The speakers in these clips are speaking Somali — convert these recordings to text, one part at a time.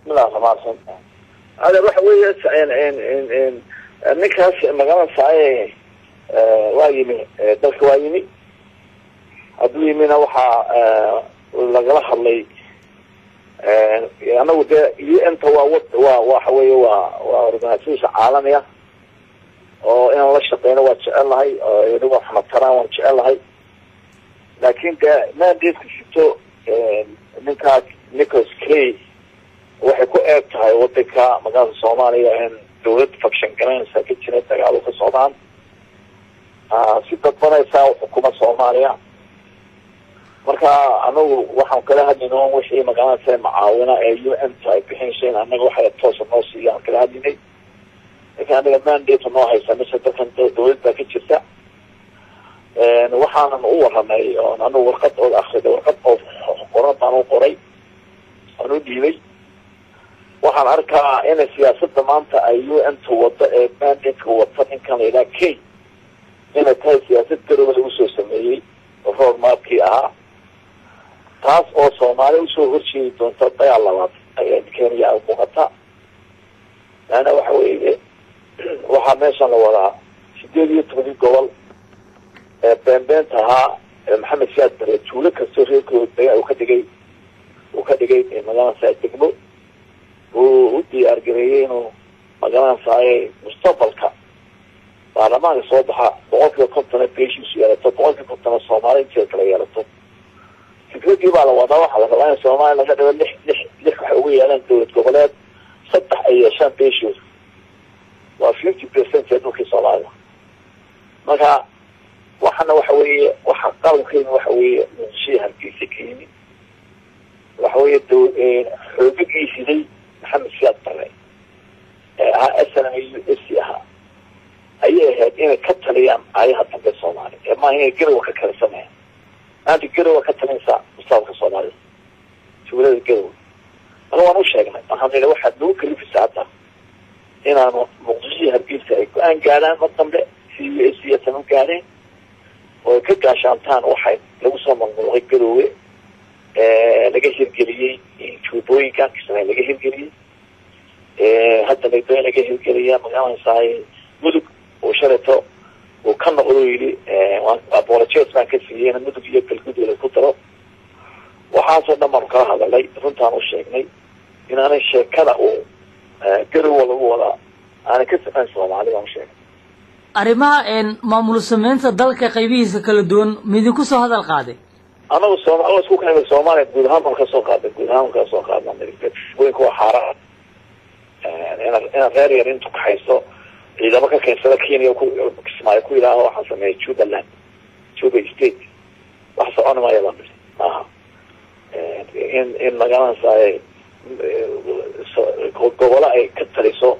Bismillahi raxmaan raxiim. Adeer, waxa weeye ninkaas magaalada saaye waa yimi, dalka waa yimi. Hadduu yimina waxaa lagala hadlay anagu dee UN-ta waa waa waxa weeye waa organisation caalami ah oo inaan la shaqeyno waa jecel lahay, oo waxna taraan waan jecel lahay, laakin dee mandate-ka sito ninkaas Nicholas Kay waxay ku eeg tahay wadanka magaalada Soomaaliya in dawlad function garanaysa ka jira, dagaalo ka socdaan, si dadbanaysaa xukuma Soomaaliya. Marka anagu waxaan kala hadlayno wixii magaalada macaawina ee UN-ta ay bixinaysa in anaga waxay toosa noo siiyaan kala hadlinay, lakin anaga mandate noo haysa mise dalkan dawlad baa ka jirta. Waxaanan u waramay oon anagu warqad oo akriday, warqad oo qoran baan u qoray aan u dhiibay. Waxaan arkaa inay siyaasada maanta ay UN-ta wado ee mandate-ka wata ninkan la yidhaha Kay inay tahay siyaasad Garowe lagu soo sameeyey, road map-kii ahaa, taas oo Soomaaliya usoo horjeedi doonta dagaal labaad ayaa kenya muuqata. Laanna waxa weeye waxaa meeshan la wadaa 18-kii gobol ee beenbeenta ahaa ee Maxamed Siyaad Bare tuulo kastoo reerkooda daga uu ka dhigay magaalada saa degmo, uu u diyaar gareeyey inuu magaalada saaye mustaqbalka baarlamaanka soo baxa 50% beeshiisu yeelato, 50% Soomaali inteeda kala yeelato. Fikradii baa la wadaa. Waxaa la rabaa in Soomaaliya laga dhigo lix lix lix, waxay ugu yeelaan dowlad goboleed, saddex ay yeeshaan beeshooda, waa 50% ee dhulkii Soomaalida. Marka waxana waxa weeye waxa qalabka yimi waxa weeye Muqdishoii Hargeysa ka yimi, waxa weeye xoogagii siday Maxamed Siyaad Bare ee ahaa SNM U S C ahaa ayay ahayd inay ka taliyaan aayaha dambe Soomaaliya ee maaha inay Garowa ka kalisamayaan. Maanta Garowa ka talinaysaa mustaqbalka Soomaalida, tuulada Garowe. Ana waan u sheegnay, waxaan nidhi waxaad nagu kalifaysaa hadda inaanu Muqdisho Hargeysa ay go-aan gaadhaan mar dambe si U S C asan u gaadheen oo ay ka gaashaantaan waxay lagu soo mamnuucay Garowe, laga hirgeliyey tuubooyinka Kismaayo, laga hirgeliyey hadda laga hirgeliya magaalansaay Mudug, uu shalayto uu ka noqdo yidhi apologies baan ka siiyey Mudug iyo Galgudug la ku daro. Waxaasoo dhan baanu kala hadalay, runtaan u sheegnay inaanay sheekada uu Garowa lagu wadaa aanay ka socon Soomaali baan u sheegnay. Arrimaha maamul sameynta dalka qaybihiisa kala duwan midinku soo hadal qaaday? Anagu sooma isku keenay Soomaaliya guud ahaan baan kasoo qaadnay, guud ahaan baan kasoo qaadna. Weynka waa xaaraan ina reer yar intu kaxayso ciidamo ka keensada Kenya ku Kismaayo ku yidhaaho waxaan sameeyay Jubbaland, Juba State, wax socon maya baan niri. Maaha in magaranaysaay gobolo ay ka taliso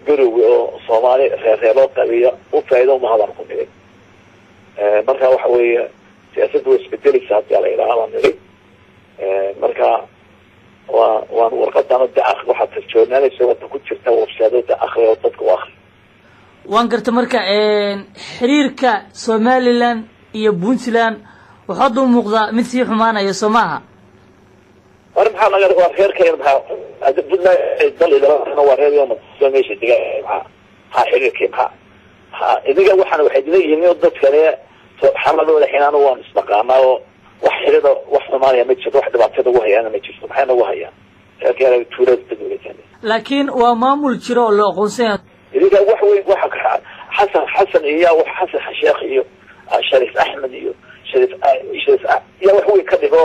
Garowe oo Soomaali reerreeloo qabiya u faa'iido maha baan ku niri. Marka waxa weeye siyaasadda way isbedeleysa hadii la yidhaha baan niri. Marka waan warqadana de waxaad tarjoonaanaysa wada ku jirta website-da, akri oo dadka u akri. Waan garta. Marka xiriirka Somaliland iyo Puntland wuxuu hadda u muuqdaa mid sii xumaanaya, soo maaha? War maxaa laga waa reerkayna, maxaa Puntland dal idalana waa reer yoma meesha dega, maxaa xiriirkii maxaa idiga waxaan waxay leeyihiin dadkani xaladooda xinaan waan isnaqaanaa oo wax xirida wax Soomaaliya ma jirto, wax dhibaatada ugu hayaana ma jirto. Maxay nagu hayaan reerka tuulada dadweyne? Laakiin waa maamul jiro oo loo aqoonsan yahay. Idinka wax weyn waxa Xasan iyo Xasan Sheekh iyo Shariif Axmed iyo Shariif yaa wax weyn ka dhigo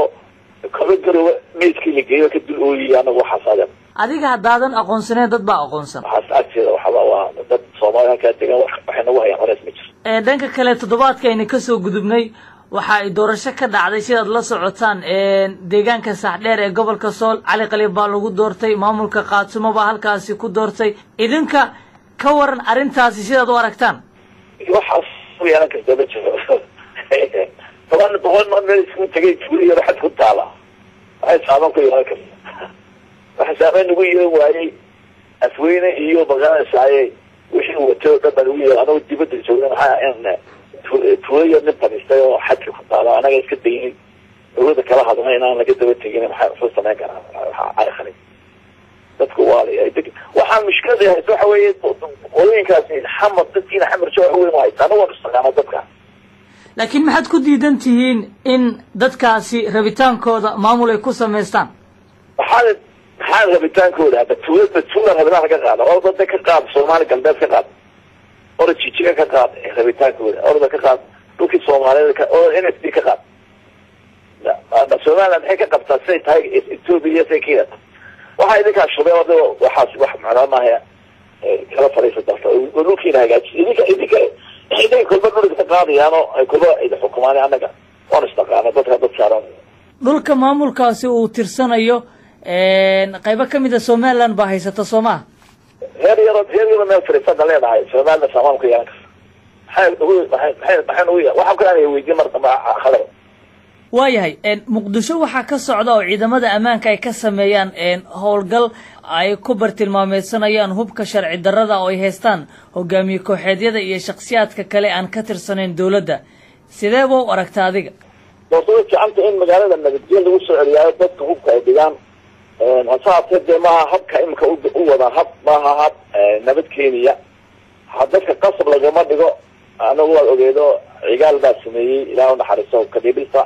kaba Garowe meydkii la geeyo ka dul ooyiya. Anagu waxaas adeer Adiga haddaadan aqoonsaneyn, dad baa aqoonsan. Waxaas agteeda waxaba waa dad Soomaaliya halkaa degan, waxay nagu hayaan culays ma jirto. Dhanka kale, toddobaadka ayna kasoo gudubnay waxa ay doorasho ka dhacday, sidaad la socotaan, deegaanka Saaxdheer ee gobolka Sool. Cali Khaliif baa lagu doortay, maamulka Qaatumo baa halkaasi ku doortay. Idinka ka waran arrintaasi, sidaad u aragtaan? Waxaas u yeelan karta ma jiro. 10 boqol ma meel isku tegay tuuli yar xad ku taala waxay saaban ku yeelan karta. Waxa saameyn nagu yeelan waayey Afweyne iyo magaalasaaye wixii watay oo dhan baa nagu yeelan. Anagoo dibadda joogna, maxaa in tuulo yar nin fadhiistay oo xadka ku taala anaga iska daynay dawladda kala hadlay inaan laga daba tegin, maxaa muxuu samayn karaa? Waxaa Cali Khaliif Dhibaatada haysa waxa weeye qolooyinkaasi Xamar, dadkiina Xamar jo wax weyn u haysta, anagu waan istaqaana dadka. Laakiin maxaad ku diidan tihiin in dadkaasi rabitaankooda maamul ay ku samaystaan? Maxaa rabitaankooda? Batuula batuula rabitaan ka qaada, orda ka qaad, Soomaali Galbeed ka qaad, orda Jijiga ka qaad rabitaankooda, orda ka qaad dhulkii Soomaaliyeed, oo NFD ka qaad. Somaliland maxay ka qabtaa siday tahay Ethiopia, siday Kenya? Waxaa idinkaa shubay orda, waxaas wax macnaa maaha. Kala fadhiisa dalka oo dhulkiina hagaaji. Idinka kolba dhulka ka qaadayaano ay kolba idin xukumaan. Annaga waan isdhaqaana dadka, dad saaran. Dhulka maamulkaasi uu tirsanayo qaybo ka mid a Somaliland baa haysata, soo maha? Heer yaro, heer yaro meel fadhiisada leedahay Somaliland saamaan ku yeelan karta. Maxay ugu maxay maxay maxay ugu waxaa kale aanay weydiin mar dambe khadar. Waayahay, Muqdisho waxaa ka socda oo ciidamada ammaanka ay ka sameeyaan howlgal ay ku bartilmaameysanayaan hubka sharci darrada oo ay haystaan hogaamiye kooxeedyada iyo shakhsiyaadka kale aan ka tirsanayn dowladda. Sidee ba u aragta adiga? Doorta way ficanta in magaalada nabadgeel lagu soo celiyaayo, dadka hubka ay dhigaan. Hase haatee dee maaha habka imika u wadaan, hab maaha hab nabad keenaya. Dadka qasab lagama dhigo. Anagu waad ogeedo, Cigaal baa sameeyey, Ilaah u naxariiso, kadhibilta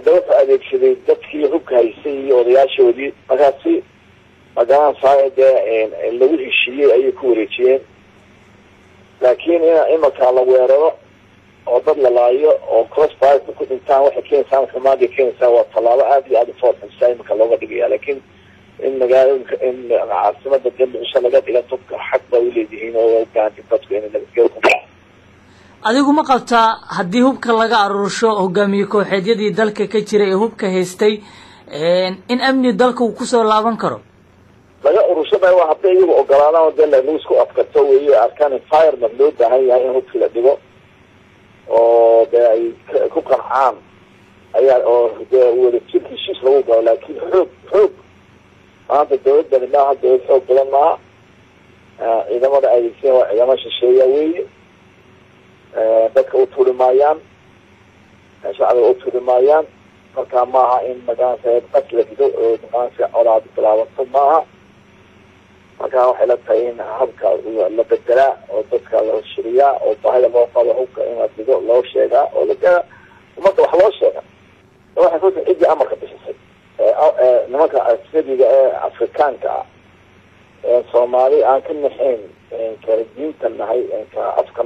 da wuxuu adeegsaday dadkii hubka haysay iyo odayaashoodii. Markaasi magaranaysaa dee lagu heshiiyey ayay ku wareejiyeen. Laakiin in imika la weeraro oo dad la laayo oo cross fire ku dhintaan waxay keenaysaa xumaanday keenaysaa. Waa tallaabo aada iyo aada ufoolxunsa imika looga dhigaya. Laakiin in magaalooyinka, in caasimada dee Muqdisho laga dhiga hubka, xaq ba uleedihiin oo ubaahantay dadku inay nabadgelyo ku Adigu ma qabtaa haddii hubka laga aruursho hogaamiye kooxeedyadii dalka ka jiray ee hubka haystay in amni dalka uu kusoo laaban karo? Laga ururshamay waa hadday iyagu ogolaadaan oo dee lagu isku afkarto weeye, arkaan environment loo baahan yahay in hubkii la dhigo oo dee ay ku qancaan ayaa oo dee wadajir heshiis lagu galo. Laakiin xoog maanta dawladani maaha, dawlad xoog badan maaha. Ciidamada adeegsan waa ciidamo shisheeya weeye. Dadka u turi maayaan, shacbiga u turi maayaan. Marka maaha in magaranaysa qas la rido oo magaranaysa colaad bilaabato maaha. Marka waxay la tahay in habka la bedelaa oo dadka la shiriyaa oo baahida loo qabo hubka in la dhigo loo sheegaa oo lagaa ummadda wax loo sheega. Waxay ku tahay ciddii amarka bixisay, nimanka ajnabiga ee Afrikaanka ah ee Soomaali aan ka naxayn, kala diinta nahay, ka afka.